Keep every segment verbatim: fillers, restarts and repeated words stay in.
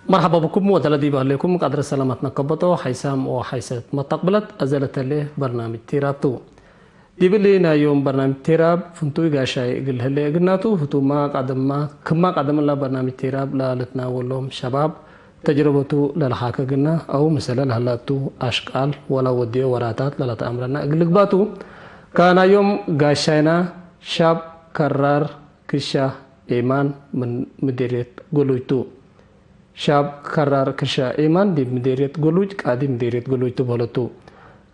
መርሐባ ብኩም ወተለ ዲብ ህሌኩም ቃድረ ሰላመት ነከበጦ ሐይሳም ወሐይሰት መተቅብለት አዘ ለተሌ በርናምጅ ቲራብ ቱ። ዲብሊ ናይ ዮም በርናምጅ ቲራብ ፍንቱይ ጋሻይ እግል ህሌ እግልናቱ ህቱማ ቃደማ ክማ ቃደምላ በርናምጅ ቲራብ ለልትናወሎም ሸባብ ተጅረበቱ ለለሓከ ግና አው ምሰለ ለህላ እቱ አሽቃል ወላ ወድዮ ወራታት ለለተአምረና እግል ልግባቱ። ከናዮም ጋሻይና ሻብ ከራር ክሻ ኤማን ምን ምዴርየት ጎሉጅ ቱ። ሻብ ከራር ክሻ ኤማን ዲብ ምዴርየት ጎሉጅ ቃዲ ምዴርየት ጎሉጅ ቱ በለቱ።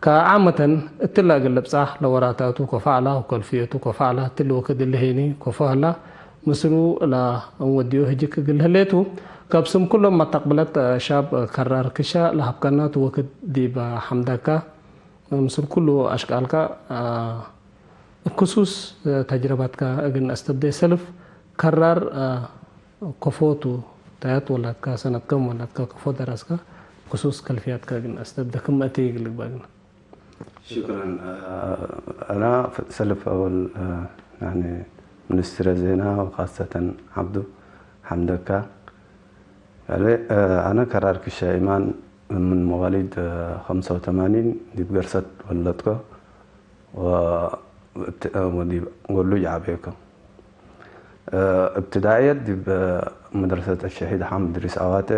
ከዓመተን እትላ እግል ልብጻሕ ለወራታቱ ኮፋዕላ ወከልፍየቱ ኮፋዕላ እትሊ ወክድ እሊ ሄኒ ኮፎ ህላ ምስሉ ለእንወድዮ ህጅክ እግል ህሌቱ። ከብስም ኩሎም መተቅብለት ሻብ ከራር ክሻ ለሀብከናቱ ወክድ ዲብ ሐምደካ ምስል ኩሉ አሽቃልካ እብ ክሱስ ተጅረባትካ እግል ነአስተብዴ ሰልፍ ከራር ኮፎ ቱ። ተ ወላድካ፣ ሰነት ከም ወላድካ፣ ኮፎ ደረስካ፣ ክሱስ ከልፍያትካ እግል ነአስተብዴ ክም አቴ እግል ልግበእ ግና። ሽክረን። አና ሰልፍ አወል ያኒ ሚኒስትረ ዜና ወካሰተን ዐብዱ ሐምደካ። ያለ አነ ከራር ክሻ ኢማን ምን መዋሊድ ኸምሰ ወተማኒን ዲብ ገርሰት ወለድኮ ወእብት-፣ ወዲብ ጎሉጅ ዐቤኮ። እብትዳእየት ዲብ መድረሰት አሸሂድ ሐምድ እድሪስ አዋቴ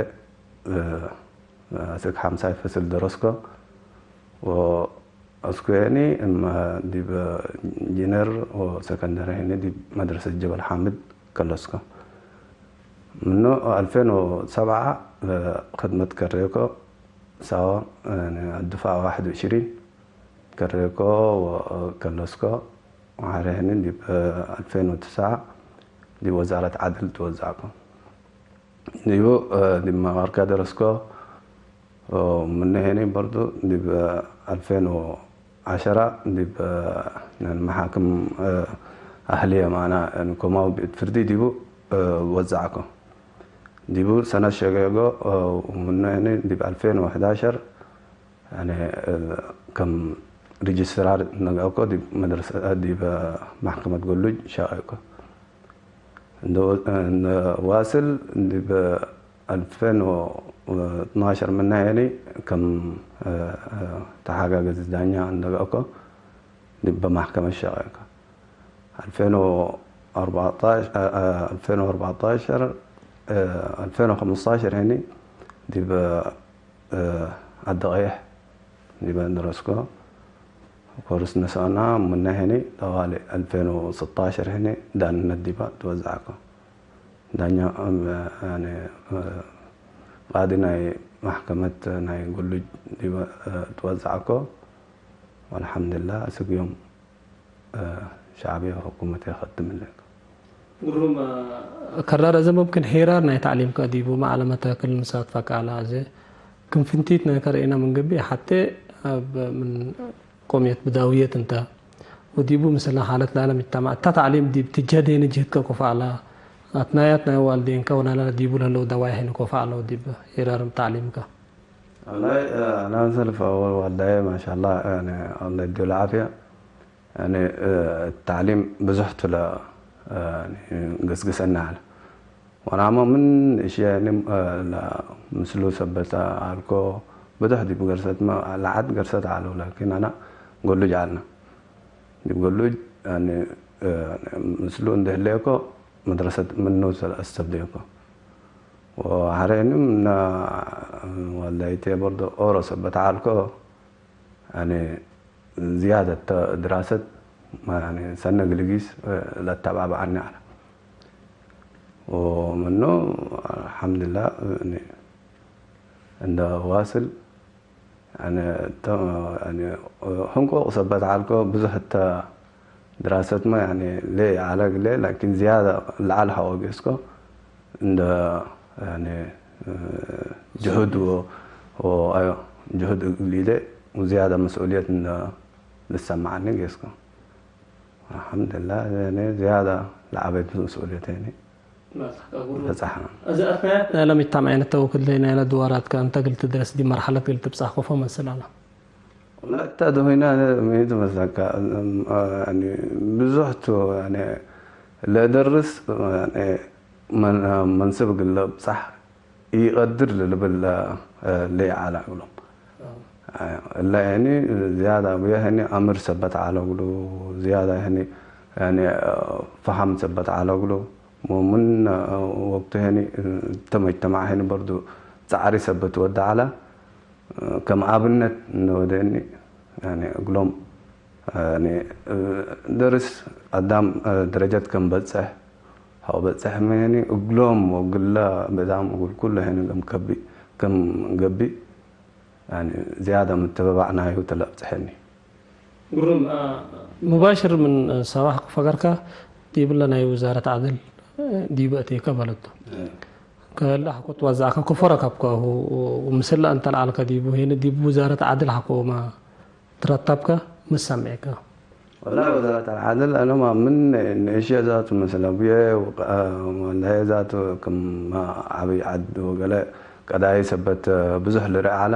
አስክ ሐምሳይ ፈስል ደረስኮ። ወአስኩ ህኒ እም ዲብ ጂነር ወሰከንደሪ ህኒ ዲብ መድረሰት ጀበል ሓምድ ከለስኮ። ምኑ አልፌን ወሰብዓ ክድመት ከሬኮ። ሳዋ፣ ያኒ፣ አድፋዕ ዋሕድ ወዕሽሪን ከሬኮ ወከለስኮ። ወሐሬ ህኒ ዲብ አልፌን ወትስዓ ዲብ ወዛረት ዐድል ትወዛዕኮ። ዲቡ፣ ዲብ መቃርካ ደረስኮ። ምነ ሄኒ በርዱ ዲብ አልፌን ወዐሸራ ዲብ መሓክም አህልየ ማና፣ ያኒ፣ ኮማዊ ቤት ፍርዲ ዲቡ ወዛዕኮ። ዲቡ ሰነት ሸጌጎ። ምነ ሄኒ ዲብ አልፌን ወሐዳሸር፣ ያኒ፣ ከም ሪጅስትራር ነገአኮ ዲብ መድረሰ፣ ዲብ ማሕከመት ጎሉጅ ሸቄኮ። እንደ፣ እንደ ዋስል ዲብ አልፌን ወትናሸር ምነ ሄኒ ከም ተሓጋገዝ ዳኛ እንደገአኮ ዲብ ማሕከመት ሸቄኮ። አልፌን ወአርባዕጣሽ፣ አልፌን ወአርባዕጣሸር፣ አልፌን ወሐምስጣሸር ሄኒ ዲብ ዐዲ ቀይሕ ዲበ ደረስኮ። ኮርስ ነስአና ምነ ሄኒ ጠዋሊ አልፌን ወስጣሸር ሄኒ ዳንነት ዲበ ትወዛዕኮ። ዳኛ፣ ያኒ፣ ቃዲ ናይ ማሕከመት ናይ ጉሉጅ ዲበ ትወዛዕኮ። ወአልሐምድላህ አስክ ዮም ሸዕብየ ወሕኩመትየ ከድም እለ። ግሩም። ከራር፣ አዜ ሙምክን ሄራር ናይ ተዕሊምከ ዲቡ መዓለመተ ክል ምሳትፈ ቃለ፣ አዜ ክም ፍንቲት ናይ ከርኤና ምን ገብእ፣ ሐቴ እብ ምን ቆምየት ብዳውየት እንተ፣ ወዲቡ ምስለ ሓለት ላለ ምጅተማዕ፣ እታ ተዕሊም ዲብ ትጀህድ ሄኒ ጅህድከ ኮፎ ዐላ፣ አትናያት ናይ ዋልዴንከ ወናላለ ዲቡ ለህለው ደዋይ ሄኒ ኮፎ ዐለው ዲብ ሄራር ተዕሊምከ። ወላሂ፣ አና ሰልፍ አወል ዋልዳየ ማሻአላህ፣ ያኒ አላህ ይዲሁ ለዓፍየ። ያኒ፣ እ፣ ተዕሊም ብዙሕ ቱ ለ፣ እ፣ ገስግሰና ዐለ። ወአናመ ምን እሽያኒም፣ እ፣ ለ፣ ምስሉ ሰበት ዐልኮ፣ ብዙሕ ዲብ ገርሰትመ፣ ለዐድ ገርሰት ዐለው፣ ላኪን አና ጎሉጅ ዐልነ። ዲብ ጎሉጅ፣ ያኒ፣ እ፣ ምስሉ እንዴ ህሌኮ፣ መድረሰት ምኑ ሰለ አስተብዴኮ። ወሐሬኒም፣ ና፣ ዋልዳይቴ በርዶ ኦሮ ሰበት ዐልኮ፣ ያኒ፣ ዝያደት ተ-፣ ድራሰት፣ ያኒ፣ ሰነ ግልጊስ፣ እ፣ ለተባብዐኒ ዐለ። ወምኑ፣ አልሐምድላህ፣ ያኒ፣ እንደ ዋስል፣ ያኒ፣ ተ-፣ ያኒ፣ ሕንቁቅ ሰበት ዐልኮ፣ ብዙሕ እተ ድራሰትመ፣ ያኒ፣ ሌ ዐለ እግሌ፣ ላኪን ዝያደ ለዐል ሐወ ጌስኮ፣ እንደ፣ ያኒ፣ እ፣ ጅሁድ ወ-፣ ወ-፣ አዮ፣ ጅሁድ እግሊለ ወዝያደ መስኡልየት እንደ ልሰመዐኒ ጌስኮ። አልሐምድላህ፣ ያኒ ዝያደ ለዐበይት መስኡልየት ያኒ በጻሕና። እዚ አትናያት ናይለ ምጅተማዕ ተወክል ናይ ናይለ ድዋራትከ እንተ እግል ትድረስ ዲብ መርሐለት እግል ትብጻሕ ኮፎ መስል ዐለ። ወላ እተ ዶሆይና ሚ ትመስለካ፣ ያኒ ብዙሕ ቱ፣ ያኒ ለደርስ፣ ያኒ መን-፣ መንስብ እግል ለብጻሕ ኢቀድር ለልብል ለይዐለ እግሎም። እለ ያኒ ዝያዳ አቡየ ያኒ አምር ሰበት ዐለ እግሉ፣ ዝያዳ ያኒ፣ ያኒ ፈሀም ሰበት ዐለ እግሉ። ወምን ወቅቱ ያኒ እተ መጅተማዕ ያኒ በርዱ ጸዕሪ ሰበት ወደ ዐለ። ከም አብነት እንወደኒ፣ ያኒ እግሎም፣ ያኒ ደርስ አዳም ደረጀት ከም በጽሕ፣ ሐው በጽሕ ምን ያኒ እግሎም ወእግለ ብእዳም እግል ኩሉ ያኒ ከም ከቢ-፣ ከም ገብእ፣ ያኒ ዝያዳ ምትብባዕ ናዩ ተለብጽሐኒ። ግሩም፣ አ፣ ሙባሽር ምን ሳባሕ ክፈገርከ ዲብለ ናይ ውዛረት ዐድል ዲቡ አቴከ በለቱ። እ። ከእለ ሐቆ ትወዘዐከ ክፎ ረከብከሁ፣ ወምስለ እንተ ለዐልከ ዲቡ፣ ሄነ ዲብ ውዛረት ዐድል ሐቆ ማ ትረተብከ ምን ሰምዔከ? ወላሂ ወዛረት ዐድል አነማ ምን ንእሽየ ዛቱ ምስል አቡየ ወቀ-፣ ወንዳየ ዛቱ ክም ዐቢ ዐድ ወገለ ቀዳይ ሰበት ብዙሕ ልርአ ዐለ።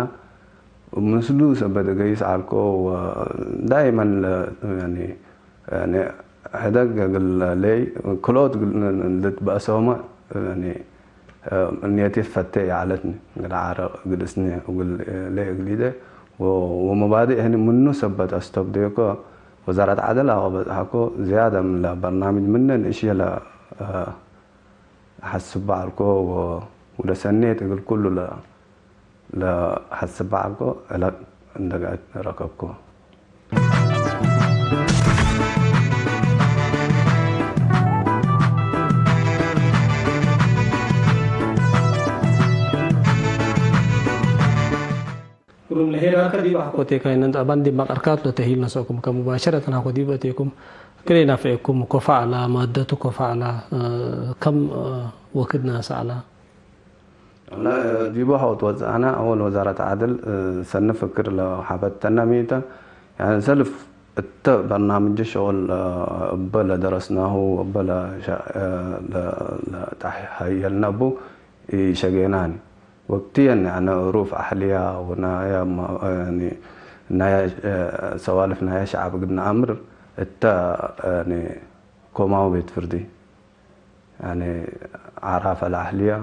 ምስሉ ሰበት እገይስ ዐልኮ ወዳይመን ለ-፣ ያኒ፣ ያኒ ሕደግ እግል ለይ ክልኦት እግል ልትበአሶመ፣ ያኒ፣ ንየት ፈቴ ይዐለትኒ። እግል ዐረ እግል እስኒ እግል ለይ እግል ኢደ ወ-፣ ወመባድእ ህኒ ምኑ ሰበት አስተብደየኮ ወዛረት ዐደል አወ በጽሐኮ ዝያደ ምን ለበርናምጅ ምነ ንእሽየ ለ-፣ ሐስበ ዐልኮ ወ-፣ ወለሰኔት እግል ኩሉ ለ-፣ ለሐስበ ዐልኮ እለ እንደ ረከብኮ። ግሩም ለሄራከ ዲብ ሐቆ ቴካይነ እንጠ አባን ዲብ መቀርካት ለተሂል ነሰእኩም ከሙባሸረተን ሐቆ ዲብ አቴኩም ክል ኢናፍዔኩም ኮፋ ዐላ፣ ማደቱ ኮፋ ዐላ፣ እ፣ ከም፣ እ፣ ወክድ ናሰ ዐላ? ወላሂ፣ ዲቡ ሐቆ ትወጸአነ አወል ወዛረት ዐድል፣ እ፣ ሰኒ ፍክር ለሐበተነ ሚተ፣ ያኒ ሰልፍ እተ በርናምጅ ሸቅል፣ እ፣ እበ ለደረስናሁ ወእበ ለሸ-፣ እ፣ ለ-፣ ለተሐየልነ እቡ ኢሸጌናኒ። ወቅትየን፣ ያኒ፣ ሩፍ አህልያ ወናየ ማ-፣ ያኒ፣ ናየ፣ እ፣ ሰዋልፍ ናየ ሸዐብ እግል ነአምር እተ፣ ያኒ፣ ኮማዊ ቤት ፍርዲ፣ ያኒ፣ ዓራፈ ለአህልያ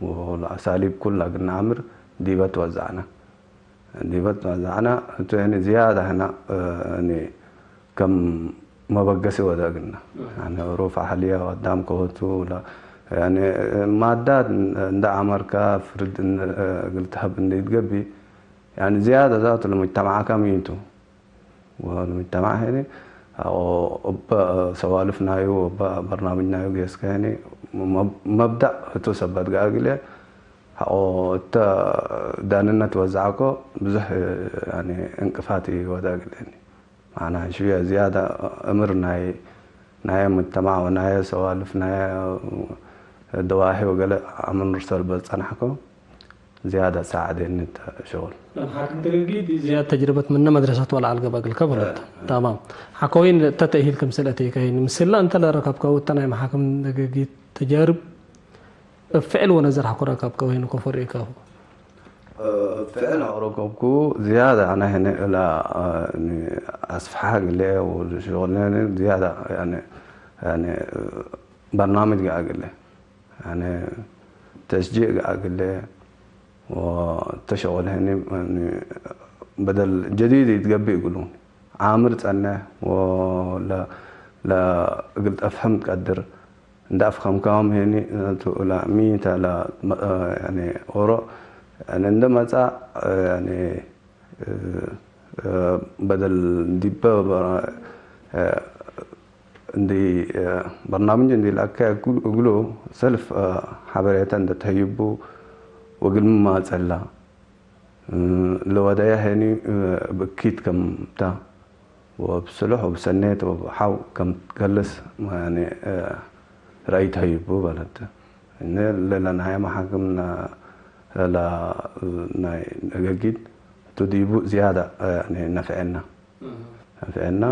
ወለአሳሊብ ኩለ እግል ነአምር ዲበ ትወዘዕነ። ዲበ ትወዘዕነ፣ እቱ፣ ያኒ፣ ዝያደ ህነ፣ እ፣ ያኒ፣ ከም መበገሲ ወደ እግልነ። ያኒ ሩፍ አህልየ ወአዳም ከሆቱ ለ-፣ ያኒ ማዳት እንደ አመርከ ፍርድ እን-፣ እግል ተሀብ እንደ ኢትገብእ፣ ያኒ ዝያደ ዛቱ ለሙጅተማዕከ ሚቱ። ወለሙጅተማዕ ህኒ ሐቆ እበ ሰዋልፍ ናዩ ወእበ በርናምጅ ናዩ ጌስከ ህኒ መብ-፣ መብደእ ህቱ ሰበት ገአ እግልየ ሐቆ እተ ዳንነት ወዘዐኮ ብዙሕ ያኒ እንቅፋት ኢወደ እግልኒ። ማዕና ሽብየ ዝያደ እምር ናይ፣ ናይ ሙጅተማዕ ወናየ ሰዋልፍ ናየ ደዋሒ ወገለ አምር ሰልበ ጸናሕኮ ዝያደ ሳዕደኒ እተ ሸቁል። ለመሓክም ተገጊት ዝያድ ተጅርበት ምነ መድረሰት ወለዐል ገብአ እግልከ በለት። እ። ተማም። ሐቆ ወይን እተ ተእሂል ክምስል አቴከ ወይን ምስለ እንተ ለረከብከው እተ ናይ መሓክም ተገጊት ተጃርብ እብ ፍዕል ወነዘር ሐቆ ረከብከው ወይን ኮፎ ርኤከው? እብ ፍዕል ሐቆ ረከብኩ ዝያደ አነ ህነ እለ፣ አ፣ አስፍሐ እግለ ወሸቁል ዝያደ ያኒ፣ ያኒ በርናምጅ ገአ እግለ። ያኒ ተሽጂዕ ገአ እግለ ወእተ ሸቁል ህኒ በደል ጀዲድ ኢትገብእ እግሉ። ዓምር ጸንሕ ወለ-፣ ለ-፣ እግል ተፍህም ትቀድር። እንደ አፍሀምካሆም ህኒ ቱ ለሚ ተ ለ-፣ ያኒ ኦሮ ያኒ እንደ መጽአ ያኒ እ፣ እ፣ በደል ዲበ በ-፣ እ፣ እንዲ፣ እ፣ በርናምጅ እንዲ ለአከ እግሉ፣ እግሉ ሰልፍ፣ እ፣ ሐበሬተ እንደ ተህይቡ ወእግል ሚ ማጸላ፣ እ፣ ለወደየ ሄኒ፣ እ፣ እብ እኪት ከም ተ ወእብ ስሉሕ ወእብ ሰኔት ወእብ ሐው ከም ትከልስ፣ ያኒ፣ እ፣ ረአይ ተህይቡ በለት። እነ ለናየ መሓክም ነ-፣ ለ-፣ ናይ ነገጊት እቱ ዲቡ ዝያደ፣ ያኒ፣ ነፍዔና። እህ። ነፍዔና፣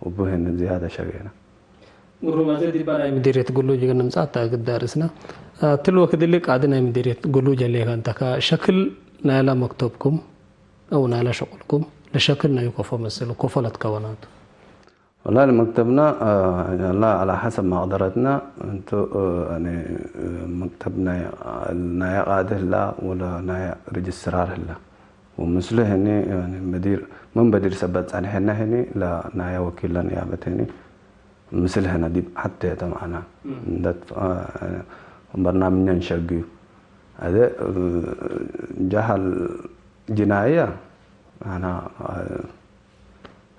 ወቡ ህን ዝያደ ሸቄና። ግሩም፣ አዜ ዲባ ናይ ምዲርየት ግሉጅ እግል ንምጽእ እተ እግል ዳርስነ። እትሊ ወክድ እሊ ቃዲ ናይ ምዲርየት ግሉጅ ህሌከ እንተ፣ ከሸክል ናይለ መክተብኩም አው ናይለ ሸቁልኩም ለሸክል ናዩ ኮፎ መስል ኮፎ ለትከወናቱ? ወላሂ ለመክተብና፣ አ፣ ላ ዐለ ሐሰብ መቅደረትና እንቱ፣ አ፣ ያኒ፣ አ፣ መክተብ ናይ፣ ናየ ቃዲ ህላ ወለ ናየ ሬጅስትራር ህላ። ወምስሉ ህኒ፣ ያኒ፣ መዲር፣ ምን በዲር ሰበት ጸንሐና ህኒ፣ ለናየ ወኪል ለንያበት ህኒ፣ ምስል ህነ ዲብ ሐቴተ መዕና። እም። እንደ፣ አ፣ በርናምጅ እንሸግዩ። አዜ፣ አ፣ ጀሃል ጅናየ፣ አና፣ አ፣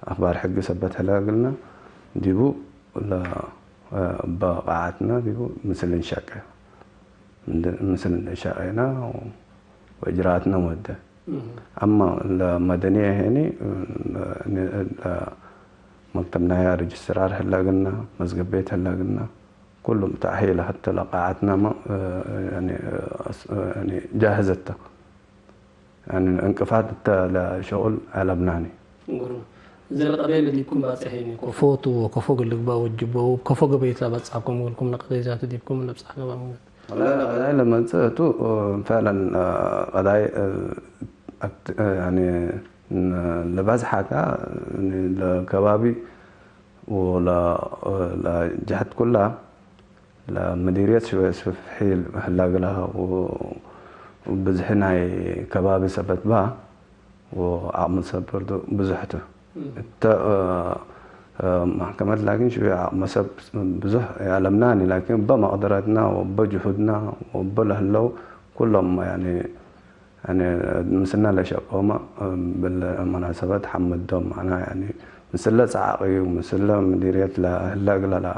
አክባር ሕግ ሰበት ህለ እግልነ ዲቡ ለ-፣ እበ ቃዓትነ ዲቡ ምስል እንሸቄ። እንደ ምስል እንሸቄነ ወእጅራትነ ወደ። እህ። አማ ለመደንየ ሄኒ፣ ለ-፣ ለመክተብ ናያ ሬጅስትራር ህለ እግልነ፣ መዝገብ ቤት ህለ እግልነ፣ ኩሉም ተእሂል ሐተ ለቃዓትነ ማ፣ ያኒ፣ አስ-፣ ያኒ ጃህዘተ። ያኒ እንቅፋት እተ ለሸቁል አለብናኒ። ግሩም። እዘ ለቀደይ ለዲብኩም ባጽሐኒ፣ ኮፎ ቱ ወኮፎ እግል ልግበእ ወጅቦ፣ ወኮፎ ገበይት ለበጽሐኩም እግልኩም ለቀደይ ዛቱ ዲብኩም ለብጽሐ ገብአ ምንገት? ወላሂ ለቀዳይ ለመጽእ እቱ፣ ፈዕለን፣ ቀዳይ፣ አት-፣ ያኒ፣ ለባዝሐ ካ፣ ለከባቢ ወለ-፣ ለጀሐት ኩላ ለመዲርየት ሽወየ ስፍሒ ህላ እግላ ወብዝሒ ናይ ከባቢ ሰበት በ ወዐቅም ሰብ በርዱ ብዙሕ ቱ። እም። እተ፣ እ፣ እ፣ ማሕከመት ላኪን ሽወየ ዐቅም ሰብ ብዙሕ የአለምናኒ፣ ላኪን እበ መቅደረትና ወእበ ጅሁድና ወእበ ለህለው ኩሎም ያኒ ያኒ፣ ምስልነ ለሸቀውመ፣ እም፣ እብለ መናሰበት ሐምዶም፣ መዕና፣ ያኒ፣ ምስለ ጸዓቅዩ፣ ምስለ ምዲርየት ለህለ እግለ ለ-፣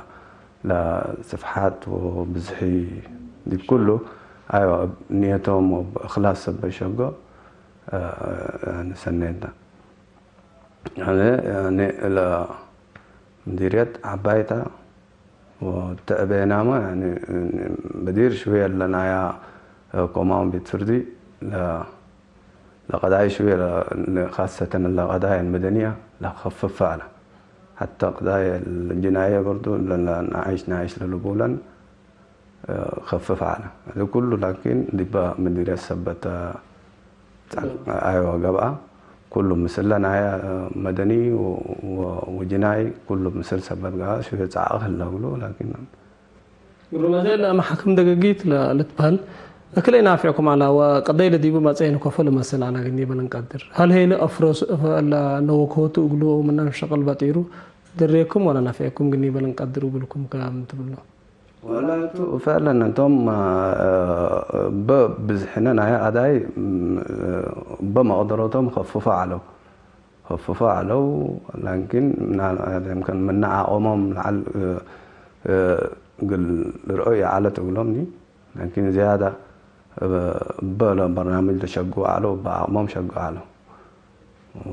ለስፍሓት ወብዝሒ ዲብ ኩሉ፣ አይወ፣ እብ ንየቶም ወእብ እክላስ ሰበት ሸጎ፣ እ፣ ያኒ፣ ሰኔትና። ያኒ፣ ያኒ፣ ለምዲርየት ዐባይታ ወትዕቤናመ፣ ያኒ፣ በዲር ሽውየ ለናያ ኮማውን ቤት ፍርዲ ለ-፣ ለቀዳይ ሽውየ ለ-፣ ለ-፣ ካሰተን ለቀዳይ መደንያ ለከፍፍ አለ። ሐተ ቀዳይ ጅናየ በርዱ ለ-፣ ለናይሽ ናይሽ ለልቡለን ከፍፍ ዐለ። እዚ ኩሉ ላኪን ዲበ ምዲርየት ሰበት ጸ-፣ አይወ ገብአ። ኩሉ ምስለ ናየ መደኒ ወ-፣ ወ-፣ ወጅናይ ኩሉ ምስል ሰበት ገብአ። ሽዑ ጸዕቅ ህለ እግሉ ላኪን። ግሩም። እዜ ለመሓክም ደገጊት ለ-፣ ልትበህል እክለ ኢናፍዕኩም ዐለ ወቀደይ ለዲቡ መጽአይን ኮፎ ልመስል ዐለ ግኒ በል እንቀድር። ሀል ሄለ አፍሮስ እፈ ለነወክሆቱ እግሉ ምናም ሸቅል በጢሩ ድሬኩም ወለ ነፍዕኩም ግኒ በል እንቀድር እግልኩም ከም ትብሎ? ወላቱ ፈዕለን እንቶም፣ እ፣ በብዝሕነ ናይ አዳይ፣ እ፣ በመቅደረቶም ከፍፎ ዐለው። ከፍፎ ዐለው፣ ላኪን ምና-፣ የምከን ምነ አቅሞም ለዐል፣ እ፣ እ፣ እግል ልርኦ ይዐለት እግሎምኒ። ላኪን ዝያዳ እበ ለበርናምጅ ለሸግዑ ዐለው፣ እበ አቅሞም ሸግዑ ዐለው።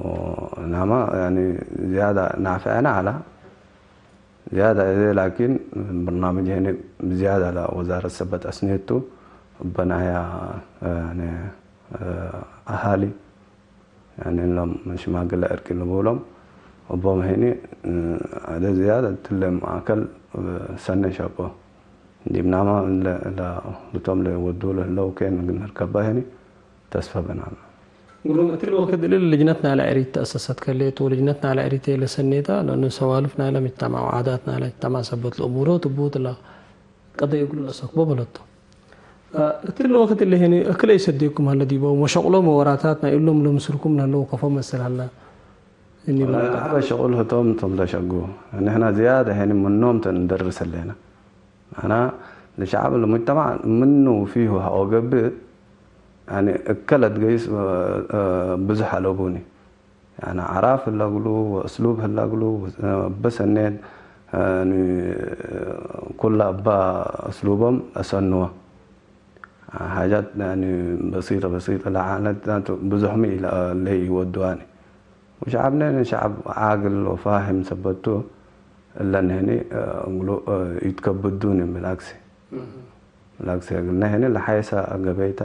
ወእናመ፣ ያኒ፣ ዝያዳ ናፍዐነ ዐለ። ዝያዳ እዜ ላኪን፣ በርናምጅ ሄኒ ብዝያዳ ለወዛረት ሰበት አስኔቱ፣ እበ ናያ፣ ያኒ፣ አሃሊ፣ ያኒ፣ እሎም ሽማግለ ዕርቂ ልቡሎም፣ እቦም ሄኒ፣ አደ ዝያዳ ትለ ማእከል ሰኔ ሸቆ። ዲብናመ እለ፣ እለ፣ ህቶም ለወዱ ለህለው ኬን እግል ንርከበ ሄኒ፣ ተስፈ በናመ። ግሩም። እትሊ ወክድ እሊ ልጅነት ናይለ ዕሪት ተአሰሰት ከሌት፣ ወልጅነት ናይለ ዕሪት ለሰኔታ፣ ለእኑ ሰዋልፍ ናይለ ምጅተማዕ ወዓዳት ናይለ ምጅተማዕ ሰበት ለእሙሮት እቡት ለቀደይ እግሉ ለሰክቦ በለቶ። እትሊ ወክድ እሊ ህኒ እክለ ኢሰዴኩም ሀለ ዲቦም፣ ወሸቅሎም ወወራታት ናይ እሎም ለምስልኩም ለህለው ከፎ መስል ሀለ። እኒ በለ። ሐበ ሸቁል ህቶም ቶም ለሸጉ። ንሕና ዝያደ ህኒ ምኖም ተ እንደርስ ህሌነ። አና ለሸዐብ ለሙጅተማዕ ምኑ ፊሁ ሐቆ ገብእ፣ ያኒ እከ ለትገይስ፣ እ፣ እ፣ ብዙሕ አለቡኒ። ያኒ አዕራፍ ህለ እግሉ ወእስሉብ ህለ እግሉ፣ እ፣ እበ ሰኔት፣ እ፣ ያኒ ኩለ እበ እስሉቦም አሰንወ። ሓጃት፣ ያኒ፣ በሲጠ በሲጠ ለዐለት ዛቱ ብዙሕ ሚ ኢለ-፣ ለኢወድዋኒ። ወሸዐብነ ሸዐብ ዓግል ወፋህም ሰበት ቱ፣ እለን ህኒ፣ እ፣ እግሉ፣ እ፣ ኢትከብዱኒ ብልዓክሲ። እህ። ብልዓክሲ፣ እግልነ ህኒ ለሓይሰ ገበይታ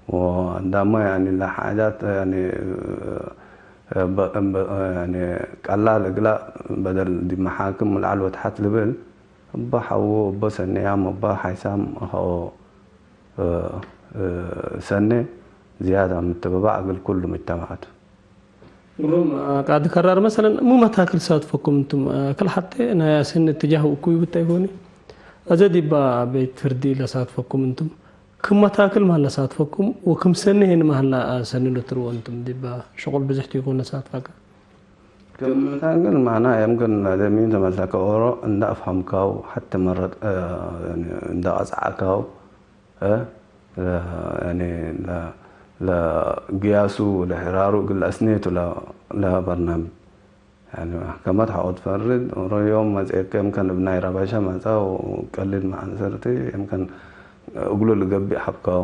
ወአዳመ፣ ያኒ፣ ለሓጃት፣ ያኒ፣ እ፣ በ-፣ በ-፣ ያኒ፣ ቀላል እግላ በደል ዲብ መሓክም ለዐል ወተሐት ልብል፣ እበ ሐዉ፣ እበ ሰንያም፣ እበ ሓይሳም፣ ሀዎ፣ እ፣ እ፣ ሰኔ ዝያዳ ምትብባዕ እግል ኩሉ ምጅተማዕ ቱ። ግሩም፣ አ፣ ቃዲ ከራር፣ መሰለን፣ ሙ መታክል ሳትፈኩም እንቱም? አ፣ ክል ሐቴ ናይ አሰኒ እትጃህ ወእኩይ ብታይ ኮኒ፣ አዘ ዲባ ቤት ፍርዲ ለሳትፈኩም እንቱም፣ ክም መታክል ማን ለሳትፈኩም ወክም ሰኒ ሄን ማን ለአሰኒ ልትርዎ እንቱም? ዲባ ሽቁል ብዝሕ ቱ ይኮን ለሳትፋከ? ክም መታክል ማና የምክን ለደሚን ተመሰከ ኦሮ እንደ አፍሀምካው ሐቴ መረት፣ አ፣ እንደ አጽዓካው እ፣ ለ-፣ ያኒ ለ-፣ ለግያሱ ለሕራሩ እግል አስኔቱ ለ-፣ ለበርናምጅ። ያኒ መሕከመት ሐቆ ትፈርድ፣ ዮም መጽኤከ የምከን እብ ናይ ረበሸ መጸ ወቀሊል መዐንሰርቲ የምከን እግሉ ልገብእ ሐብካው።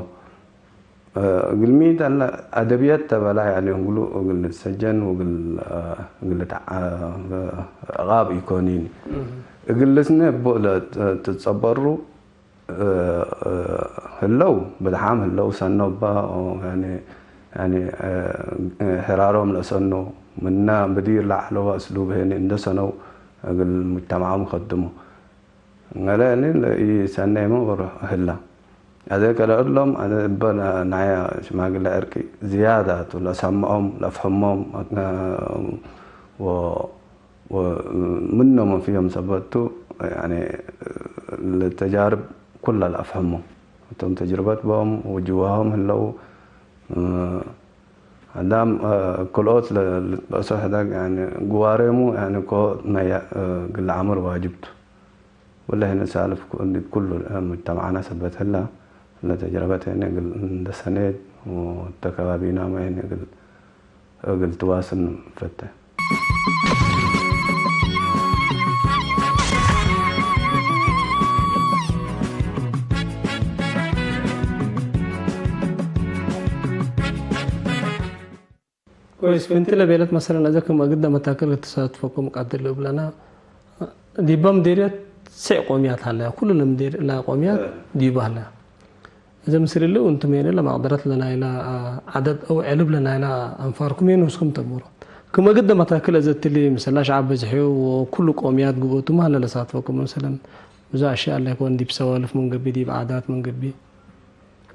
እ፣ እግልሚ ተለ አደብየት ተበላ፣ ያኒ እግሉ እግል ልትሰጀን ወእግል፣ እ፣ እግል ልትዐ-፣ ዕቃብ ኢኮኒኒ። እህ። እግል ልስኔ እቡ ለትጸበሩ፣ እ፣ እ፣ ህለው፣ ብድሓም ህለው ሰኖ እባ፣ ኦ፣ ያኒ፣ ያኒ፣ እ፣ ሕራሮም ለሰኖ፣ ምነ ብዲር ለዐለው አስሉብ ሄኒ እንደ ሰነው እግል ሙጅተማዖም ከድሞ። እለ ያኒ ለኢሰነይመ ወሩሕ ህላ። አዜ ከለ እሎም፣ አዜ እበ ናየ ሽማግለ ዕርቂ ዝያዳቱ ለሰምዖም፣ ለፍህሞም፣ ወ-፣ ወምኖመ ፊዮም ሰበት ቱ፣ ያኒ፣ ለተጃርብ ኩለ ለአፍሀሞ። እቶም ተጅርበት ቦም ወጅዋሆም ህለው፣ አዳም፣ ክልኦት ለ-፣ ልትበእሶ ሕደግ፣ ያኒ፣ ግዋሬሙ፣ ያኒ፣ እኮ መያ-፣ እግል ለአምር ዋጅብ ቱ። ወለ ህነ ሳልፍ ኩ-፣ እንዲ ኩሉ ሙጅተማዕና ሰበት ህላ፣ ለተጅረበት ህነ እግል እንደ ሰኔት ወተከባቢናመ ህነ እግል፣ እግል ትዋስል ንፈተ። ኮይስ፣ ፍንቲ ለቤለት መሰለን፣ አዜ ክም አግደ መታክል ክትሳትፈኩም ቀድር ልብለና፣ ዲበ ምዴርየት ሴዕ ቆምያት ሀለያ፣ ኩሉ ለምዴር-፣ ለቆምያት እ። ዲበ ሀለያ። እዘ ምስል እሊ፣ እንቱም ሄነ ለመቅደረት ለናይላ ዐደድ አው ዕልብ ለናይላ አንፋርኩም ሄነ ውስኩም ተብሮ። ክም አግደ መታክል አዜ እትሊ፣ ምሰላ ሸዐብ በዝሕዩ ወኩሉ ቆምያት ግብኦቱም ሀለ ለሳትፈኩም፣ መሰለን፣ ብዙ አሽያእ አለ ይኮን፣ ዲብ ሰዋልፍ ምን ገብእ፣ ዲብ ዓዳት ምን ገብእ፣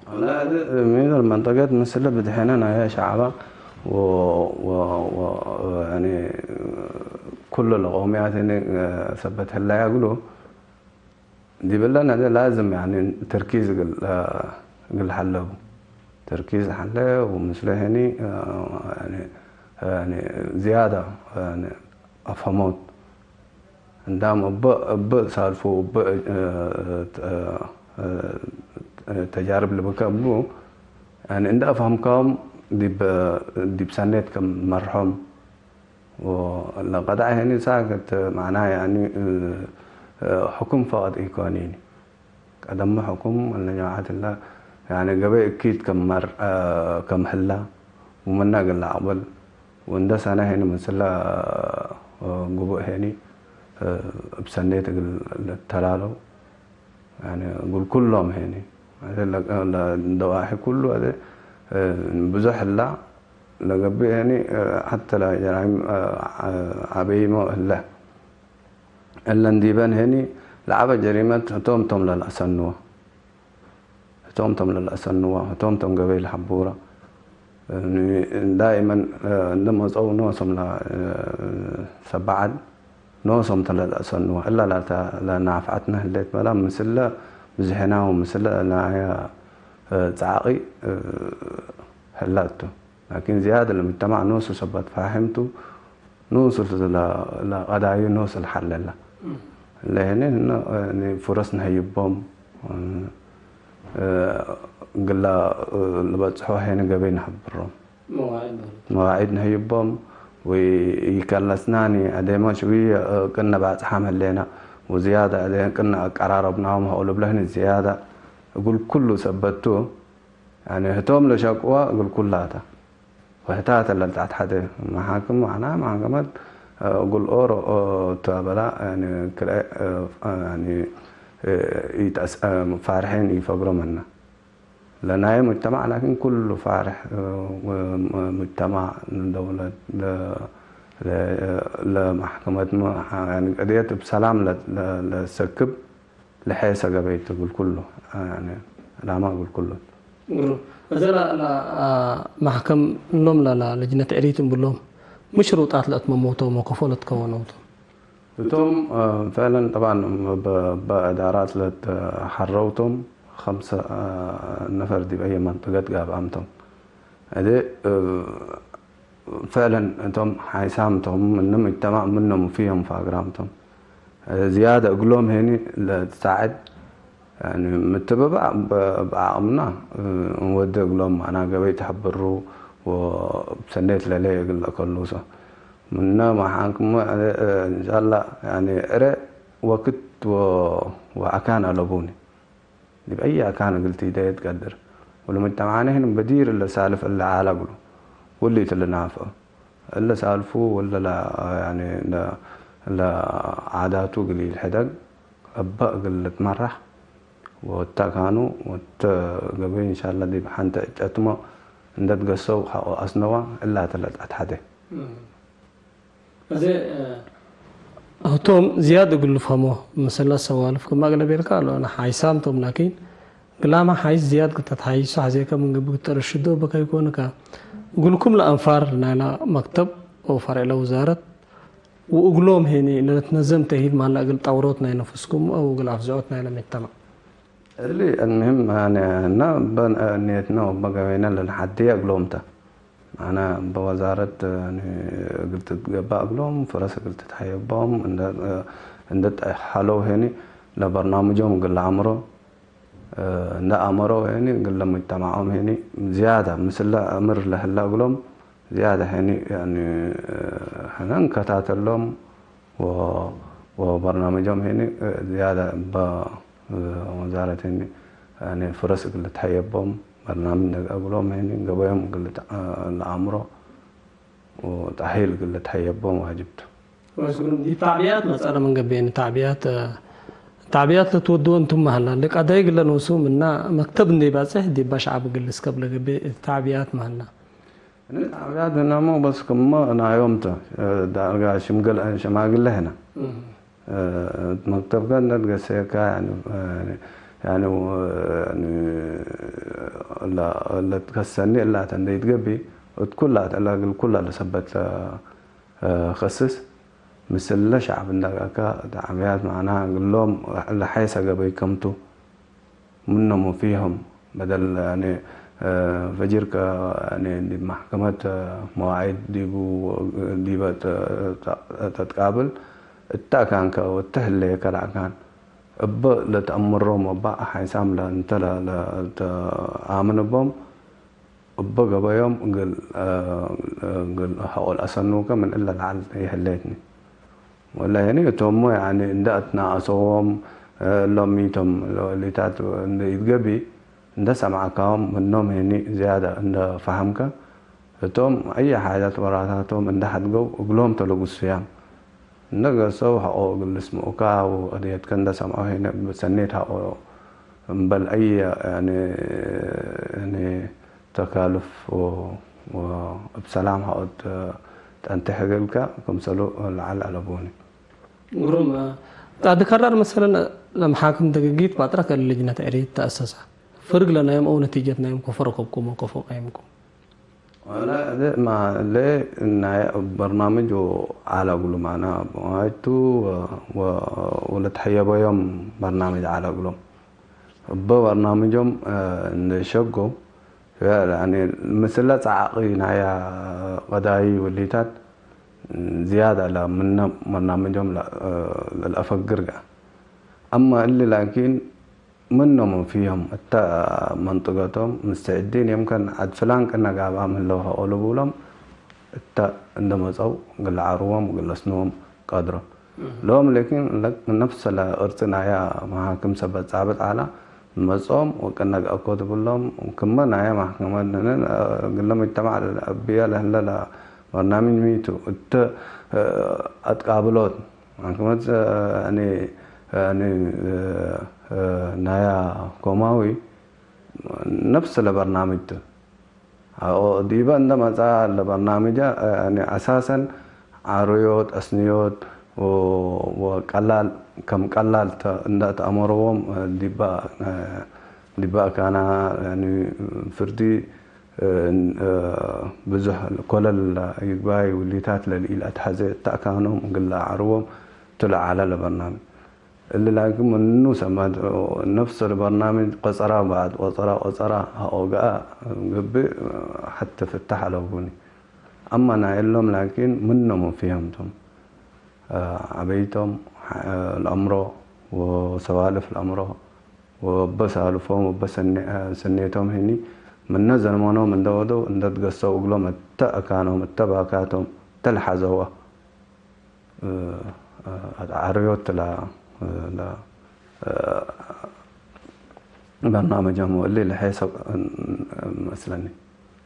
ወላሂ፣ ሀዚ ምን መንጠቀት ምስል ብድሔነ ናየ ሸዐባ ወ-፣ ወ-፣ ወ-፣ ያኒ፣ ኩሉ ለቀውምያት ህኒ ሰበት ህለያ እግሉ፣ ዲብለን ሀዚ ላዝም፣ ያኒ፣ ተርኪዝ እግል፣ እግል ሐለቡ። ተርኪዝ ሐለ ወምስለ ህኒ፣ ያኒ፣ ያኒ፣ ዝያዳ፣ ያኒ፣ አፍሀሞት። እንዳም እበ፣ እበ ሳልፉ፣ እበ፣ እ፣ እ፣ እ፣ ተጃርብ ልብከ እቡ፣ ያኒ እንደ አፍሀምካዎም ዲብ፣ ዲብ ሰኔት ከም መርሖም፣ ወለቀጣዕ ሄኒ ሳክት መዕናይ፣ ያኒ፣ እ፣ እ፣ ሕኩም ፈቀድ ኢኮኒኒ። ቀደም ሕኩም እለ ጀማዐት እለ፣ ያኒ፣ ገበይ እኪት ከም መር-፣ አ፣ ከም ህላ፣ ወምነ እግል ለአቅብል፣ ወእንደ ሰነ ሄኒ ምስለ፣ አ፣ ግቡእ ሄኒ፣ አ፣ እብ ሰኔት እግል ልተላለው፣ ያኒ፣ እግል ኩሎም ሄኒ፣ ለ-፣ ለደዋሒ ኩሉ፣ አ፣ ብዙሕ ህላ፣ ለገብእ ሄኒ፣ አ፣ ሐተ ለጀራይም፣ አ፣ አ፣ ዐበይሞ ህለ። እለን ዲበን ሄኒ ለዐበ ጀሪመት ህቶም ቶም ለለአሰንወ። ህቶም ቶም ለለአሰንወ፣ ህቶም ቶም ገበይ ለሐቡረ። ዳኢመን እንደ መጸው ኖሶም ለ-፣ ሰበዓድ ኖሶም ተ ለለአሰንወ። እላ ላተ ለናፍዐትነ ህሌት በላ ምስለ ብዝሕና ወምስለ ናየ ጻዕቂ ህላ እቱ። ላኪን ዝያድ ለሙጅተማዕ ኖሱ ሰበት ፋሕም ቱ፣ ኖሱ ለ-፣ ለቀዳዩ ኖሱ ለሐለለ። እም። ለህነ ህነ፣ እ፣ ፍረስ ነሀይቦም፣ እ፣ ግላ፣ እ፣ ልበጽሖ ሄነ ገበይ ነሐብሮም። መዋዒድ ማለት። መዋዒድ ነሀይቦም፣ ወኢከለስናኒ አዴመ ሽውየ፣ እ፣ ቅነ ባጽሓም ህሌና፣ ወዝያደ አዴ ቅነ አቀራረብናሆም ሀው ልብለህኒ ዝያደ እግል ኩሉ ሰበት ቱ፣ ያኒ ህቶም ለሸቅወ እግል ኩላተ። ወሕታተ ለልትዐትሐደ መሓክም ወዐና መሓከመት እግል ኦሮ ቱ አበላ፣ ያኒ ክልኤ፣ ያኒ ኢተአስ-፣ ፋርሒን ኢፈግሮ መነ። ለናየ ሙጅተማዕ ላኪን ኩሉ ፋርሕ፣ ሙጅተማዕ፣ ደውለት፣ ለ-፣ ለ-፣ ለመሕከመት፣ ያኒ ቀድየት እብ ሰላም ለ-፣ ለ-፣ ለሰክብ ለሐየሰ ገበይ ቱ እግል ኩሉ፣ ያኒ ዕላማ እግል ኩሉ። ግሩም። እዘ ለ-፣ ለ-፣ አ፣ መሕከም እሎም ለ-፣ ለ-፣ ለጅነት ዕሪት እምብሎም ምን ሽሩጣት ለአትመመውቶም ወከፎ ለትከወነውቶም? እቶም፣ አ፣ ፈዕለን ጠብዓን እበ፣ እበ እዳራት ለተሐረውቶም ኸምሰ፣ አ፣ ነፈር ዲብ አየ መንጠቀት ጋብአም ቶም። እዴ፣ እ፣ ፈዕለን እቶም ሓይሳም ቶም፣ ምነ ሙጅተማዕ ምኖም ፊሆም ፋግራም ቶም። እ፣ ዝያደ እግሎም ሄኒ ለትሳዕድ፣ ያኒ፣ ምትብባዕ በ-፣ በአቅምና፣ እ፣ እንወዴ እግሎም፣ ማና፣ ገበይ ተሐብሩ ወብሰኔት ለሌ እግል ለከሉሶ። ምነ መሓንክመ፣ እ፣ እንሻላ፣ ያኒ፣ ዕረ ወክት ወ-፣ ወአካን አለቡኒ። ዲብ አይ አካን እግል ቲዴ ትቀድር። ወለሙጅተማዕነ ህን በዲር እለ ሳልፍ እለ ዓላ እግሉ። ወሊ እት ልናፍዕ። እለ ሳልፉ ወለ ለ-፣ ያኒ፣ ለ-፣ ለዓዳቱ እግል ኢልሕደግ። እበ እግል ልትመራሕ ወእተ ካኑ ወእተ ገበይ፣ እንሻላ፣ ዲብ ሐንተ ዕጨትመ እንደ ትገሰው ሐቆ አስነዋ እላተ ለትአትሐዴ። እዜ፣ እ፣ ህቶም ዝያድ እግል ልፍሀሞ፣ ምስለ ሰዋልፍ ክመ እግለ ቤልካ አለነ ሓይሳም ቶም፣ ላኪን ግላመ ሓይስ ዝያድ ክተትሓይሶ ሐዜከ ምን ገብእ ክትአረሽዶ እበ ከይኮንከ፣ እግልኩም ለአንፋር ናይላ መክተብ ወፈርዕ ለውዛረት ወእግሎም ሄኒ ለልትነዘም ተእሂል ማለ እግል ጠውሮት ናይ ነፍስኩም አው እግል አፍዝዖት ናይለ መጅተመዕ? እሊ አልምህም፣ ያኒ፣ እና በን-፣ ኔትነ ወበገበይነ ለንሐድየ እግሎም ተ። አነ በወዛረት፣ ያኒ፣ እግል ትትገባእ እግሎም፣ ፍረስ እግል ትትሀየቦም፣ እንደ፣ እንደ ጠሐለው ሄኒ ለበርናምጆም እግል ለአምሮ፣ እ፣ እንደ አመሮ ሄኒ፣ እግለ ሙጅተማዖም ሄኒ ዝያደ ምስለ እምር ለህለ እግሎም ዝያደ ሄኒ፣ ያኒ፣ እ፣ ሕነ እንከታተሎም ወ-፣ ወበርናምጆም ሄኒ፣ እ፣ ዝያደ እበ፣ እ፣ ወዛረት ሄኒ፣ ያኒ፣ ፍረስ እግል ልትሀየቦም፣ በርናምጅ ነገ እግሎም ሄኒ፣ ገበዮም እግል ልት-፣ እ፣ ለአምሮ፣ ወተእሂል እግል ልትሀየቦም ዋጅብ ቱ። ወእስክሉም ዲብ ተዕብያት መጽአነ ምን ገብኤኒ፣ ተዕብያት፣ ተዕብያት ለትወድዎ እንቱም መሀላ፣ ለቀዳይ እግለ ኖሱ ምና መክተብ እንዴ ባጽሕ ዲባ ሸዐብ እግል ልስከብ ለገብእ ተዕብያት መሀላ። እኔ ተዕብያት ህናሞ በስ ክመ ናዮም ተ፣ ዳርጋ ሽምግል፣ ሸማግለ ህነ። እም። መክተብ ከ እንደ ትገሰየካ፣ ያኒ፣ ያኒ፣ ያኒ፣ ለ-፣ ለትከሰኒ እላተ እንደ ይትገቢ፣ እት ኩላ፣ ለእግል ኩላ ለሰበት ለ-፣ እ፣ ከስስ፣ ምስለ ሸዕብ እንደ አካ ተዕብያት መዕናሃ እግሎም ለሐይሰ ገበይ ከምቱ፣ ምኖም ወፊሆም በደል፣ ያኒ፣ እ፣ ፈጅርከ፣ ያኒ፣ ዲብ መሕከመት፣ እ፣ መዋዒድ ዲቡ፣ ዲበ ተ-፣ ተ-፣ ተትቃብል፣ እተ አካንከ ወእተ ህለየከ ለአካን፣ እበ ለተአምሮም ወባእ ሐይሳም ለእንተ ለ-፣ ለተአምን እቦም፣ እበ ገበዮም እግል፣ እግል ሐቆ ለአሰኑከ ምን እለ ለዐል ይህሌትኒ። ወለ ህኒ እቶሞ፣ ያኒ፣ እንደ አትናአሰዎም፣ እሎም ሚቶም ወሊታት እንደ ኢትገቢ፣ እንደ ሰምዐካዎም፣ ምኖም ህኒ ዝያደ እንደ ፈሀምከ፣ እቶም አየ ሓጃት ወራታቶም እንደ ሐድገው፣ እግሎም ተ ለጉሱያም። እንደ ገሰው ሐቆ እግል ልስምዑካ ወቀድየትከ እንደ ሰምዐው ሄነ እብ ሰኔት ሐቆ እምበል አየ፣ ያኒ፣ ያኒ፣ ተካሉፍ ወ-፣ ወእብ ሰላም ሐቆ ተ-፣ ጠንቴሕ እግልከ ክምሰሉ ለዐል አለቡኒ። ግሩም። ቃዲ ከራር መሰለን ለመሓክም ደገጊት ባጥረከ ለልጅነት ዕሪት ተአሰሰ። ፍርግ ለናዮም አው ነቲጀት ናዮም ከፎ ረከብኩም ወከፎ ቀይምኩም? ወለ እብ ማ-፣ እለ ናይ በርናምጅ ወዓለ እግሉ ማና መዋጅቱ ወ-፣ ወ-፣ ወለትሐየበዮም በርናምጅ ዐለ እግሎም። እበ በርናምጆም፣ እ፣ እንዴ ሸጎ፣ ያኒ፣ ምስለ ጸዓቂ ናያ ቀዳይ ወሊታት ዝያድ አለ ምነ በርናምጆም ለ-፣ እ፣ ለልአፈግር ገአ። አማ እሊ ላኪን፣ ምኖም ፊሆም እተ መንጥቀቶም ምስተዕዲን፣ የምከን ዐድ ፍላን ቅነ ጋብአም ህለው ሐቆ ልቡሎም እተ እንደ መጸው እግል ለዐርዎም እግል ለስንዎም ቀድሮ። እህ። ሎም ላኪን ለ-፣ ነፍሰ ለቅርጺ ናያ መሓክም ሰበት ጻብጥ ዐላ፣ መጾም ወቅነ ገአኮ ትብሎም፣ ክመ ናያ ማሕከመት እግለ ሙጅተማዕ ለአብየ ለህለ ለበርናምጅ ሚቱ እተ አትቃብሎት። ማሕከመት፣ እ፣ ያኒ፣ ያኒ፣ እ፣ እ፣ ናያ ኮማዊ ነፍስ ለበርናምጅ ቱ። አዎ፣ ዲበ እንደ መጽአ ለበርናምጀ፣ እ፣ ያኒ፣ አሳሰን ዓርዮት፣ አስንዮት ወ-፣ ወቀላል፣ ከም ቀላል ተ-፣ እንደ ተአመርዎም፣ እ፣ ዲበ፣ እ፣ ዲበ አካና፣ ያኒ፣ ፍርዲ እ፣ እ፣ ብዙሕ ኮለል ይግባይ ውሊታት ለልኢለአትሐዜ እተ አካኖም እግል ለአዐርቦም ቱ ለዐለ ለበርናምጅ። እሊ ላኪን ምኑ ሰመድ ነፍስ ለበርናምጅ ቆጸራ በዐድ ቆጸራ ቆጸራ ሀኦ ገአ ገብእ ሐቴ ፍታሕ አለቡኒ። አማ ናይ እሎም ላኪን ምኖም ፊሀምቶም። ዐበይቶም ለአምሮ ወሰዋልፍ ለአምሮ ወእበ ሳልፎም ወእበ ሰኔ-፣ ሰኔቶም ህኒ ምነ ዘልመኖም እንደ ወደው እንደ ትገሰው እግሎም እተ አካኖም እተ ባካቶም እተ ለሐዘወ አትዓርዮት ለ-፣ ለ-፣ በርናመጀም ወእሊ ለሐሰብ መስለኒ።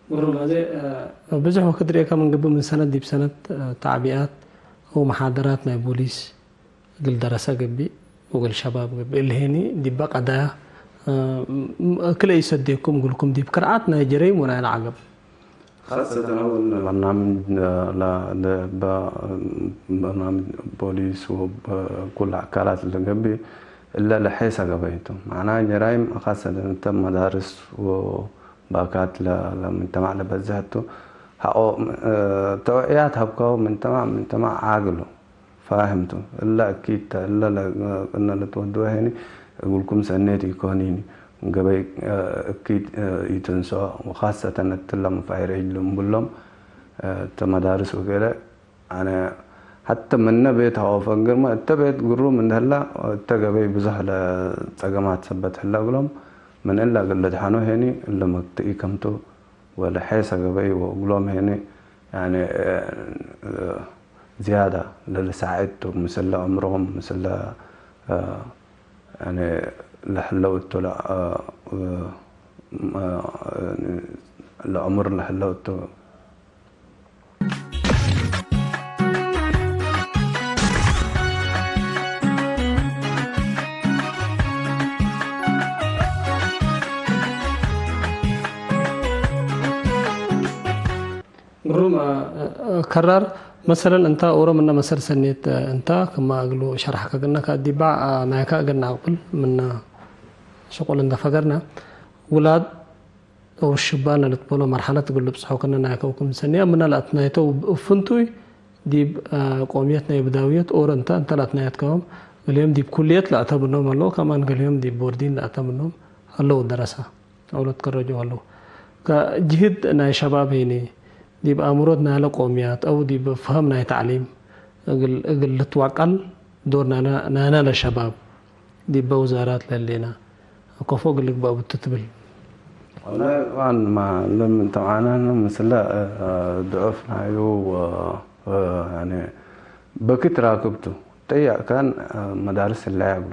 ግሩም። አዜ፣ እ፣ ብዙሕ ወክድ ርኤከ ምን ግብእ ምን ሰነት ዲብ ሰነት፣ እ፣ ተዕቢኣት ወመሓደራት ናይ ቦሊስ እግል ደረሰ ገብእ ወእግል ሸባብ ገብእ። እሊ ሄኒ ዲበ ቀዳያ፣ እ፣ ም-፣ ክልኤ ኢሰዴኩም እግልኩም ዲብ ክርዓት ናይ ጀረይም ወናይ ለዐገብ። ካሰተን አወል በርናምጅ ለ-፣ ለ-፣ በ-፣ በርናምጅ ቦሊስ ወበኩል አካላት ለገብእ እለ ለሐሰ ገበይ ቱ። መዕናይ ጀራይም ካሰተን እተ መዳርስ ወ ባካት ለ-፣ ለምጅተማዕ ለበዝሕ ቱ። ሐቆ፣ እ፣ ተውዕያት ሀብካሁ ምንተማዕ፣ ምንተማዕ ዓግሉ ፋህም ቱ። እለ እኪት ተ፣ እለ ለ-፣ ቅነ ልትወድወ ሄኒ እግልኩም ሰኔት ኢኮኒኒ። ገበይ፣ እ፣ እኪት፣ እ፣ ኢትንሰኦ፣ ወካሰተን እትለ መፋይረጅ ልንብሎም፣ እ፣ እተ መዳርስ ወገለ፣ አነ ሐተ ምነ ቤት ሀወ ፈንግርመ እተ ቤት ግሩም እንደ ህላ፣ እተ ገበይ ብዙሕ ለጸገማት ሰበት ህለ እግሎም፣ ምን እለ እግል ልድሐኖ ሄኒ እለ መክትኢ ከምቱ ወለሐሰ ገበይ ወእግሎም ሄኒ፣ ያኒ፣ ዝያዳ ለልሳዕድ ቱ፣ ምስለ ዕምሮም፣ ምስለ፣ ያኒ፣ ለህለው እቱ ለ-፣ ለዕምር ለህለው እቱ። ግሩም፣ አ-፣ አ-፣ ከራር። መሰለን፣ እንተ ኦሮ ምነ መሰል ሰኔት፣ አ፣ እንተ፣ ክመ እግሉ ሸርሐከ ግነ፣ ከዲባ፣ አ፣ ናይከ እግል ነአቅብል ምነ ሽቁል እንተ ፈገርነ፣ ውላድ ወሽባነ ልትበሎ መርሐለት እግል ልብጽሖ ክነ ናይከ ወክም ሰኔ ምነ ለአትናይተው እብ ፍንቱይ ዲብ፣ አ፣ ቆምየት ናይ ብዳውየት ኦሮ እንተ፣ እንተ ለአትናየትከዎም፣ ገሌዮም ዲብ ኩልየት ለአተ ምኖም ሀለው፣ ከማን ገሌዮም ዲብ ቦርዲን ለአተ ምኖም ሀለው ደረሰ። አው ለትከረጀው ሀለው። ከጅህድ ናይ ሸባብ ሄኒ፣ ዲብ አእምሮት ናይለ ቆምያት አው ዲብ ፈሀም ናይ ተዕሊም እግል፣ እግል ልትዋቀል ዶር ናይነ፣ ናይነ ለሸባብ ዲበ ውዛራት ለህሌና፣ ከፎ እግል ልግበእ ቡ ትብል? ወላሂ፣ ጠብዓን፣ ማ፣ ለምን ተማናን ምስለ፣ እ፣ እ፣ ድዑፍ ናዩ ወ-፣ ወ-፣ ያኒ በክት ራክብቱ ጠያቅ ካን፣ እ፣ መዳርስ ላይ አግሉ።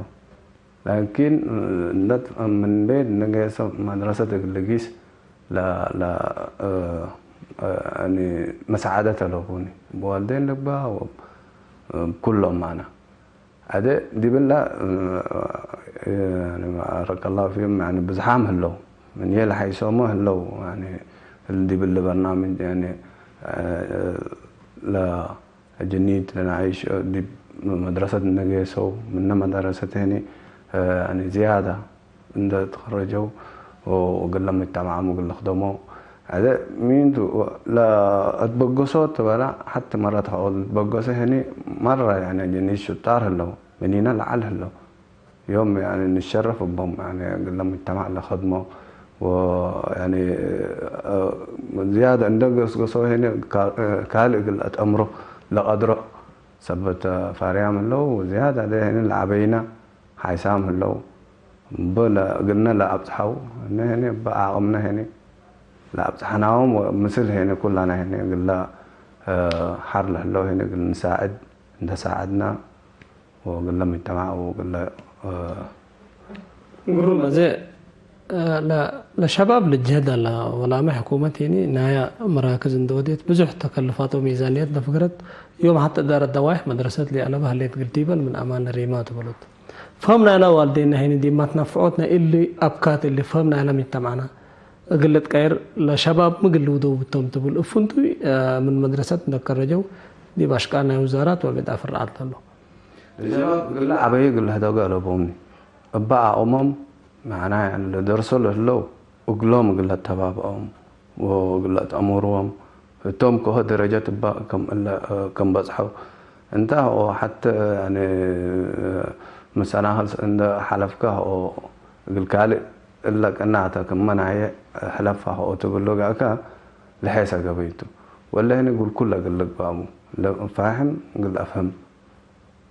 ላኪን፣ እ፣ እንደት ምን ቤት ንጌሰ መድረሰት እግል ልጊስ ለ-፣ ለ-፣ እ፣ እ፣ ያኒ መሳዓደት አለቡኒ። በዋልዴን ልግባ ወ-፣ እ፣ ኩሎም ማና። አደ ዲብላ፣ እ፣ እ፣ ያኒ ባረከላሁ ፊህም፣ ያኒ ብዝሓም ህለው። ምን የለ ሓይሶሞ ህለው፣ ያኒ ዲብለ በርናምጅ፣ ያኒ፣ እ፣ ለ-፣ ጅኒት ለነዓይሽ ዲብ መድረሰት እነ ጌሰው፣ ምነ መደረሰት ህኒ፣ እ፣ ያኒ ዝያዳ እንደ ተኸረጀው ወእግለ ሙጅተማዕም እግል ልክደሞ። አዜ ሚንቱ ለአትበገሶ ትበላ፣ ሐቲ መረት ሐቆ ልትበገሰ ህኒ መረ፣ ያኒ ጅኒት ሽጣር ህለው፣ ምኒነ ለዐል ህለው። ዮም፣ ያኒ፣ ንሸረፍ እቦም፣ ያኒ፣ እግለ ሙጅተማዕ ለኸድሞ ወ-፣ ያኒ፣ እ፣ ዝያድ እንደ ገስገሶ ሄኒ፣ ካ-፣ እ፣ ካልእ እግል አትአምሮ ለቀድሮ ሰበት ፋርያም ህለው፣ ዝያድ አደ ሄኒ ለዐበይና ሓይሳም ህለው፣ እበ ለ-፣ እግልነ ለአብጽሐው፣ እነ ሄኒ እበ አቅምነ ሄኒ ለአብጽሐናዎም ወምስል ሄኒ ኩላና ሄኒ እግለ፣ እ፣ ሐር ለህለው ሄኒ እግል ንሳዕድ እንደ ሳዕድና፣ ወእግለ ሙጅተማዕ ወእግለ፣ እ፣ ግሩም። አዜ፣ እ፣ ለ-፣ ለሸባብ ልጅሀድ አለ ወላመ ሕኩመት ሄኒ ናያ መራክዝ እንደ ወዴት ብዙሕ ተከልፋት ወሚዛንየት ለፍግረት ዮም ሐተ እዳረት ደዋይሕ መድረሰት ሊአለበ ህሌት ግልቲበን ምን አማን ሪማ ትበሉት። ፈህም ናይላ ዋልዴና ሄኒ ዲብ መትነፍዖት ናይ እሊ አብካት እሊ ፈህም ናይላ ሙጅተማዕና እግል ልትቀየር ለሸባብ ምግል ልውደው ብቶም ትብል እፍንቱይ፣ እ፣ ምን መድረሰት እንደ ከረጀው ዲብ አሽቃል ናይ ውዛራት ወቤት አፍርዓት ለሎ። ለሸባብ እግለ ዐበዩ እግል ለህደገ አለቦምኒ። እበ አቅሞም፣ መዕናይ፣ ለደርሶ ለህለው እግሎም እግል ለተባብዖም ወእግል ለአትአምርዎም፣ ህቶም ከሆ ደረጀት እባ ከም እለ፣ ከም በጽሐው። እንተ ሐቆ ሐተ፣ ያኒ፣ መሰናክል እንደ ሐለፍከ ሐቆ እግል ካልእ እለ ቅናተ ክመ ናየ ሕለፍ ሐቆ ትብሎ ገአከ ለሔሰ ገበይቱ። ወለ ህኒ እግል ኩለ እግል ልግባቡ ለፋሕም እግል አፍህም።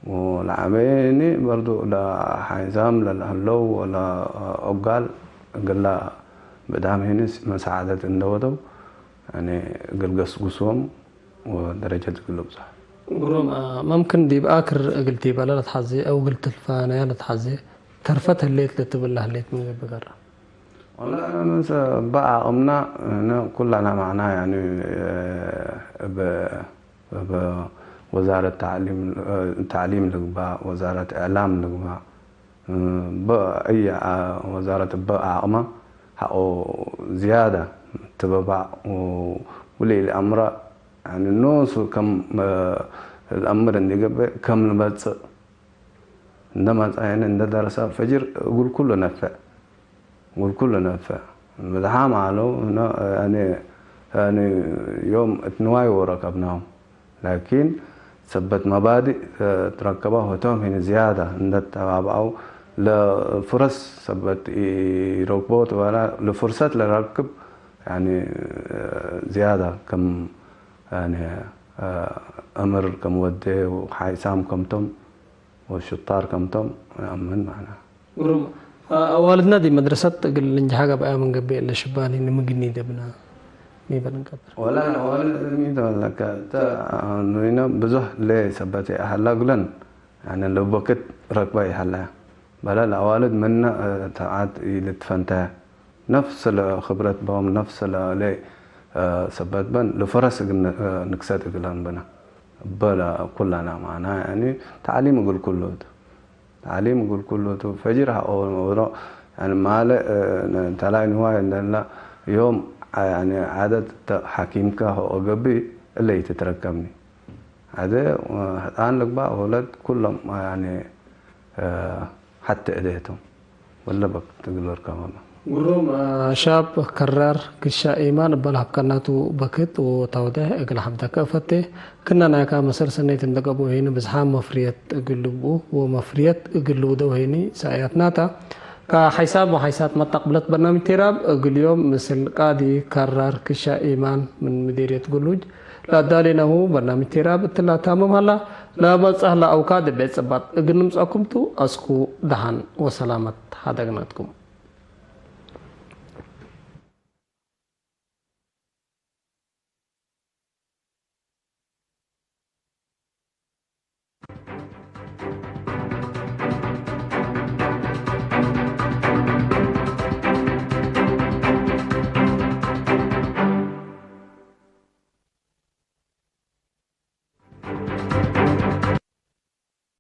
ወለዐበየኒ በርዱ ለሓይሳም ለለህለው ወለኦጋል እግላ ብዳም ህኒ መሳዕደት እንደ ወደው፣ ያኒ እግል ገስጉሶም ወደረጀት እግል ልብጽሖ። ግሩም፣ አ፣ መምክን ዲብ አክር እግል ቲበለ ለትሐዜ አው እግል ትልፋነያ ለትሐዜ ተርፈት ህሌት ለትብል ለህሌት ምን ገብእ ገራ? ወላ አነ መሰ በአቅምና እነ ኩላና ማዕና ያኒ እብ እብ ወዛረት ተዕሊም፣ ተዕሊም ልግባእ፣ ወዛረት እዕላም ልግባእ፣ በአይ ወዛረት እበ አቅመ ሐቆ ዝያደ ትበባዕ ወውሌ ለአምረ፣ ያኒ ኖሱ ከም ለአምር እንዴ ገብእ ከም ልመጽእ እንደ መጽአየን እንደ ደረሰ ፈጅር እግል ኩሉ ነፍዕ፣ እግል ኩሉ ነፍዕ። ብዝሓም አለው፣ እነ፣ ያኒ፣ ያኒ ዮም እት ንዋይ ወረከብናሁ። ላኪን ሰበት መባዲእ ትረከበው ህቶም ህኒ ዝያደ እንደ ተባብአው ለፍረስ ሰበት ኢረክቦ ትበላ ለፍርሰት ለረክብ፣ ያኒ፣ ዝያደ ከም፣ ያኒ፣ እምር ከም ወዴ ወሓይሳም ከምቶም ወሽጣር ከምቶም ነአምን ማዕና። ግሩም። አ-፣ አዋልድና ዲብ መድረሰት እግል ልንጅሐ ገብአያ ምን ገብእ እለ ሽባኒ ንምግኒ ደብና ሚ በል እንቀድር? ወላ አዋልድ ሚ ተበለከ እተ ኑይነ ብዙሕ ሌ ሰበት ይአሀላ እግለን፣ ያኒ ለወክድ ረክበ ይሀለያ። በለ ለአዋልድ ምነ፣ እ፣ ተብዓት ኢልትፈንተየ። ነፍስ ለክብረት በሆም፣ ነፍስ ለእለ፣ እ፣ ሰበት በን፣ ለፈረስ እግል ን-፣ እ፣ ንክሰት እግለን ብነ። እበ ለኩለና ማዕና፣ ያኒ፣ ተዕሊም እግል ኩሉ ቱ። ተዕሊም እግል ኩሉ ቱ። ፈጅር ሐቆ ወሮ፣ ያኒ፣ ማለ፣ እ፣ ነ-፣ ተላይ ንዋይ እንደለ ዮም፣ አ፣ ያኒ፣ ዐደት ተ-፣ ሐኪምከ ሆ ገብእ፣ እለ ኢትትረከብኒ። ዐደ፣ እ፣ ሕጻን ልግባእ ወለት ኩሎም፣ ያኒ፣ እ፣ ሐቴ እዴ ቶም። ወለ በክት እግል ወርከማመ። ግሩም፣ አ፣ ሻብ ከራር ክሻ ኢማን እበ ለሀብከናቱ በክት ወታውዴሕ እግል ሐብደከ እፈቴ። ክና ናይካ መሰል ሰኔት እንደ ገብኡ ሄኒ ብዝሓም መፍርየት እግል ልብኡ ወመፍርየት እግል ልውደው ሄኒ ሰእያትናታ። ከሐይሳብ ወሐይሳት መተቅብለት በርናምጅ ቴራብ እግል ዮም ምስል ቃዲ ከራር ክሻ ኢማን ምን ምዲርየት ጉሉጅ ለአዳሌናሁ በርናምጅ ቴራብ እትላ ታምም ሀላ። ለበጽሕ ለአውካድ ቤት ጽባጥ እግል ንምጽአኩም ቱ። አስኩ ደሐን ወሰላመት ሀደግናትኩም።